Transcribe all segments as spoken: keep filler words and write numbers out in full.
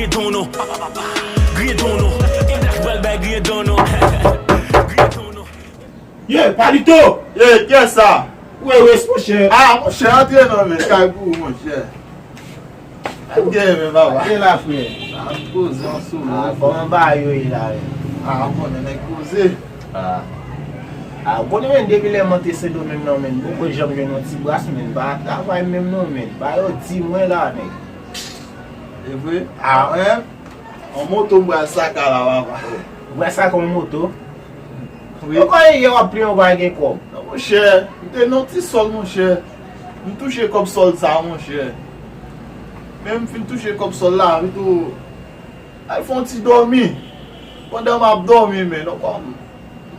Griyen ton non. Griyen ton non. E black bal bay griyen ton non. Griyen ton non. Ye, Palito! Ye, kiyès sa? Wewes, monchè. Ah, monchè, antre nan men kay pou ou, monchè. Sa k gen, men, papa? Gen la, frè. Sa ap poze ansanm. Ah, kòman bagay yo ye la, men? Ah, konnen nèg poze. Ah. Ah, ou konnen, men, depi lè m antre Sendomeng nan, men, m poko janm jwenn yon ti bras, men, pa travay menm non, men. Bagay yo di mwen la, men. E vre? Ah, men, yon moto m pral saka la, papa. Ou pral saka yon moto? Wi. Ou konnen yè w ap plenn ou pa gen kòb. Non, monchè, m te nan ti sòl, monchè. M touche kòb sòl sa, monchè. Men m fin touche kòb sòl la, m tou al fè yon ti dòmi. Pandan m ap dòmi, men, non, kòm,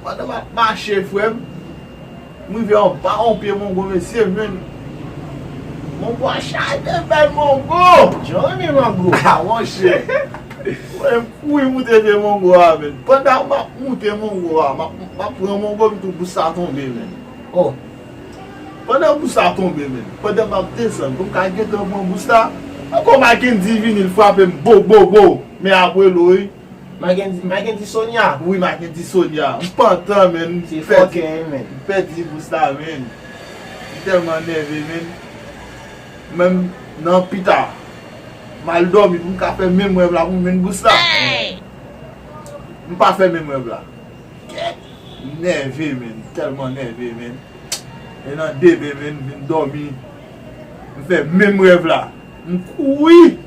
pandan m ap mache, frè m, m rive anba yon pye mango, mesye, men. Mango a chaje bèl mango! Jan renmen mango! Ah, monchè! Wè, m kouri moute pye mango a, men. Pandan m ap moute mango a, m ap, m ap pran mango, m tou bous la tonbe, men. Oh! Pandan bous la tonbe, men. Pandan m ap desann, pou m ka gentan pran bous la, ankò Mackendy vini, l frape m, bo, bo, bo. Men apre l, wi. Mackendy, Mackendy Sonia? Wi, Mackendy Sonia. M pantan, men. M Se pèdi, fòkè, men. m pèdi bous la, men. M tèlman nève, men. Menm nan pita, m al dòmi pou m ka fè menm rèv la pou m jwenn bous la. M pa fè menm rèv la. Kèt! M nève, men. M tèlman nève, men. E nan demen, men, m vin dòmi. M fè menm rèv la. M kouri.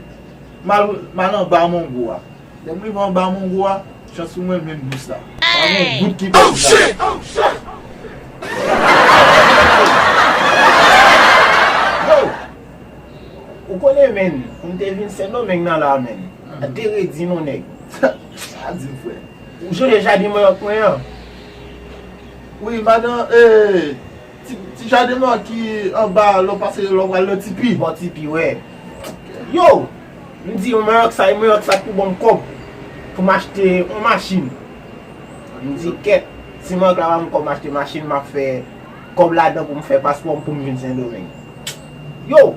M al, m al anba mango a. Lè m rive anba mango a, chans pou mwen, m jwenn bous la. Pa gen gout ki pèdi la. Yo! Ou konnen, men, pou m te vin Sendomeng nan la, men. A te redi non, nèg. Sa di m, frè. Ou sonje jaden manyòk mwen an? Wi, madan, eh, ti, ti jaden manyòk ki anba, lè w pase, lè w pral nan Tipi. Bò Tipi, wè. Yo! M di, manyòk sa, manyòk sa pou ban m kòb pou m achte yon machin. M di, kèt, si manyòk la ban m kòb m achte machin, m ap fè kòb ladan pou m fè paspò m pou m vin Sendomeng. Yo!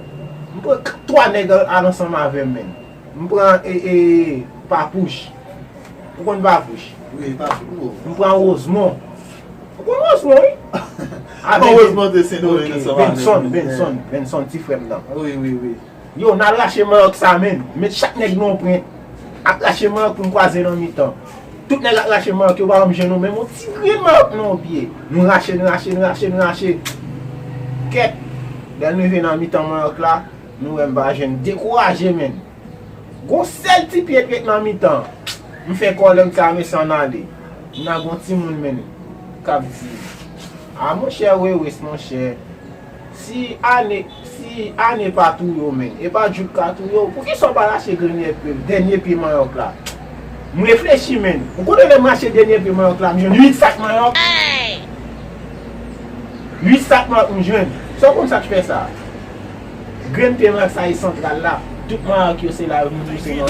M pran twa nèg al ansanm avè m, men. M pran, e, e, Papouch. Ou konn Papouch? Wi, pa fou. M pran Rosemond. Ou konn Rosemond, wi? Bon, Rosemond te Sendomeng nan sa. Benson, Benson, Benson, ti frè m nan. Wi, wi, wi. Yo, n al rache manyòk sa, men. Met chak nèg nan yon pwen. Ap rache manyòk pou n kwaze nan mitan. Tout nèg ap rache manyòk, yo pa janm jwenn nou, menm yon ti grenn manyòk nan yon pye. Nou rache, nou rache, nou rache, nou rache. Kèt! Lè n rive nan mitan manyòk la, nou wè m pa jwenn. Dekouraje, men. Gon sèl ti pye k ret nan mitan. M fè kòlèg sa, mesye, ann ale. M nan gon timoun, men, k ap di, a, monchè, Wewes, monchè, si ane, si ane pa touye w, men, e pa djouk ka touye w, poukisa w pa rache dènye pye, dènye pye manyòk la? M reflechi, men. Ou konnen lè m rache dènye pye manyòk la, m jwenn uit sak manyòk. Uit sak manyòk m jwenn. Sa w konn sa k fè sa? Grenn pye manyòk sa e santral la. Tout manyòk yo se la yo vin pouse nan